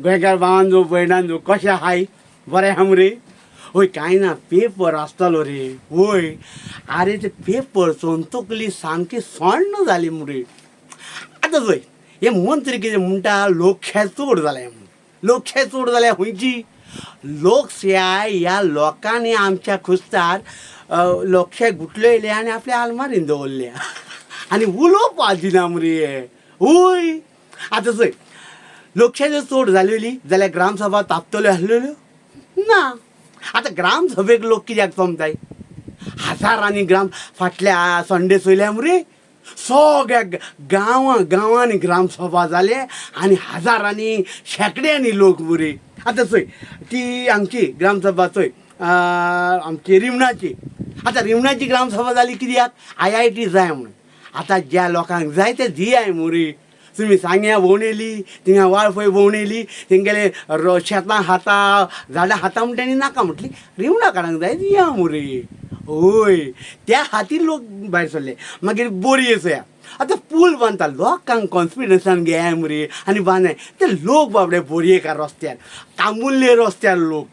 गोंयकार भावांनो भयणांनो, कशें आहाय? बरें आहा मरे? वय, कांय ना, पेपर आसतालो रे. वय, आरे ते पेपर चोवन तकली सामकी सण्ण जाली मुरे. आतां चोय, हे मंत्री कितें म्हणटा, लोकशाय चड जाल्या म्हणून. लोकशाय चड जाल्या खंयची लोकशाय? ह्या लोकांनी आमच्या खुस्तार लोकशाय गुटलयल्या आनी आपल्या आलमारीन दवरल्या आनी उलोवपा दिना मरे. वय, आतां चोय, लोकशाय जर चड जालेली जाल्यार ग्रामसभा तापतल्यो आसलेल्यो ना. आतां ग्रामसभेक लोक कित्याक जमताय हजारांनी? ग्राम फाटल्या संडे चोयल्या मरे, सगळ्या गांवां गांवांनी ग्रामसभा जाले आनी हजारांनी शेंकड्यांनी लोक मरे. आतां चोय, ती आमची ग्रामसभा चोय, आमची रिमणाची. आतां रिमणाची ग्रामसभा जाली कित्याक? आयआयटी जाय म्हणून. आतां ज्या लोकांक जाय ते दियाय मुरे. तुमी सांग्या भोंवणेली, थिंगा वाळपय भोंवणेली, तेंगेले शेतां खाता, झाडां खाता म्हण तेणी नाका म्हटली. रिवणाकारांक जाय, दिया मुरे. हय, त्या खातीर लोक भायर सरले. मागीर बोरये चोया, आतां पूल बांदता, लोकांक कॉन्फिडन्सान घेयाय मुरे आनी बांदाय. ते लोक बाबडे बोरयेकार रस्त्यार, तांबुल्ले रस्त्यार लोक.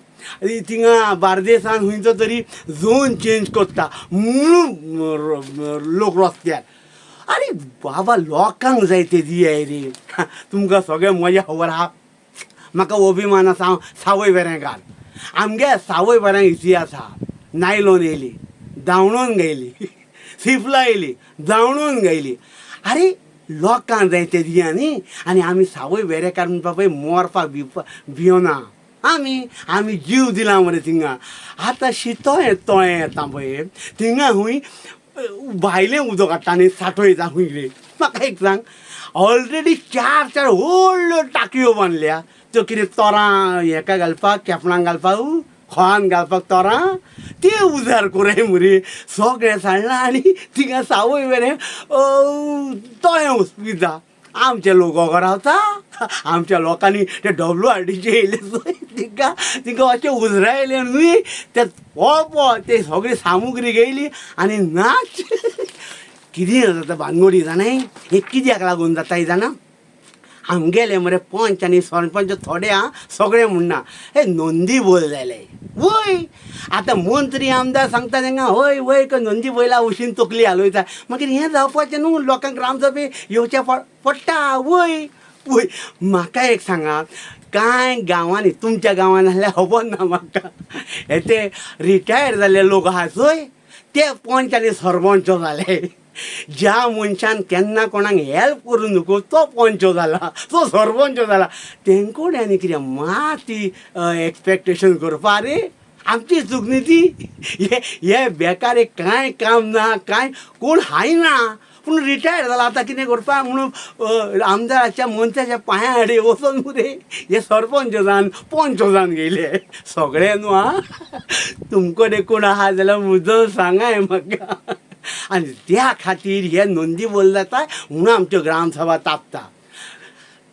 थिंगा बार्देसान खंयचो तरी झोन चेंज करता म्हणून लोक रस्त्यार. आरे बाबा, लोकांक जाय ते दियाय रे. तुमकां सगळें मजा खबर आहा. म्हाका अभिमान आसा, हांव सावय वेरेंकार. आमगे सावय वेऱ्यां इतिहास आहा. नायलोन येयली, दावणोन गेली, सिफला येयली, दावणोन गेली. आरे, लोकांक जाय ते दिया न्ही. आनी आमी सावय वेरेंकार म्हणपा पळय, मोरपाक भिवपा भियोना आमी. आमी जीव दिला मरे थिंगा. आतां शितोळें तळें येता पळय, थिंगा खूंय भायलें उदक हाडटा आनी सांठयता खूंय रे? म्हाका एक सांग, ऑलरेडी चार चार व्हडल्यो टाकयो बांदल्या. त्यो कितें तोरां हेका घालपाक, केपणांक घालपाक, खोळान घालपाक तोरां ते उजार कोराय मुरे? सगळें सांडलां आनी थिंगा सावय वेरें तळें वचपी. आमचे लोक गोगो रावता? आमच्या लोकांनी ते डब्ल्यू आर डीचे येयले चोय, तिका तिका अशें उजरायलें न्हय, ते पळोवप ते सगळी सामुग्री घेयली आनी नाच. कितें जाता भानगडी जाणाय? हें कित्याक लागून जाता जाणा? आमगेले मरे पंच आनी सरपंच थोडे आं, सगळे म्हणना, हे नोंदी बोल जाले. वय, आतां मंत्री आमदार सांगता तांकां, हय वय, नंदी बैला वशीन तकली हालयता. मागीर हें जावपाचें न्हू, लोकांक ग्रामसभे येवचें पडटा. वय वय, म्हाका एक सांगा, कांय गांवांनी, तुमच्या गांवांत आसल्यार खबर ना म्हाका, हे ते रिटायर जाल्ले लोक आहा चोय, ते पंच आनी सरपंच जाले. ज्या मनशान केन्ना कोणाक हेल्प करूं नको, तो पंच जाला, तो सरपंच जाला. तेंकोड आनी कितें माती एक्सपेक्टेशन करपा रे? आमची चूक न्ही ती. हे हे बेकार, एक कांय काम ना, कांय कोण हायना, पूण रिटायर जाला, आतां कितें करपा म्हणून आमदाराच्या मंत्र्याच्या पांया आडे वचोन मरे हे सरपंच जावन पंच जावन गेले सगळे न्हू. आं, तुमकडे कोण आहा जाल्यार मुद्दम सांगाय म्हाका. आनी त्या खातीर हे नोंदी बोल जाता म्हणून आमच्यो ग्रामसभा तापता.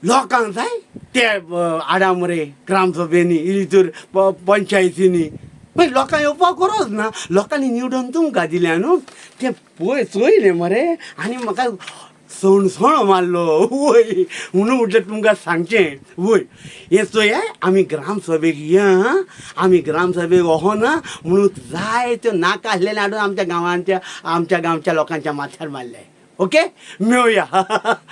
लोकांक जाय ते आडा मरे ग्रामसभेनी, इतर पंचायतींनी. मागीर लोकांक येवपाक गरज ना. लोकांनी निवडून तुमकां दिल्या न्हू. तें पळय चोयलें मरे आनी म्हाका सणसणो मारलो. वय, म्हणून म्हटलें तुमकां सांगचें. वय, हें चोय, आमी ग्रामसभेक या, आमी ग्रामसभेक वचना म्हणून जाय त्यो नाका आसलेलें हाडून आमच्या गांवांच्या, आमच्या गांवच्या लोकांच्या माथ्यार मारलें. ओके, मेळया.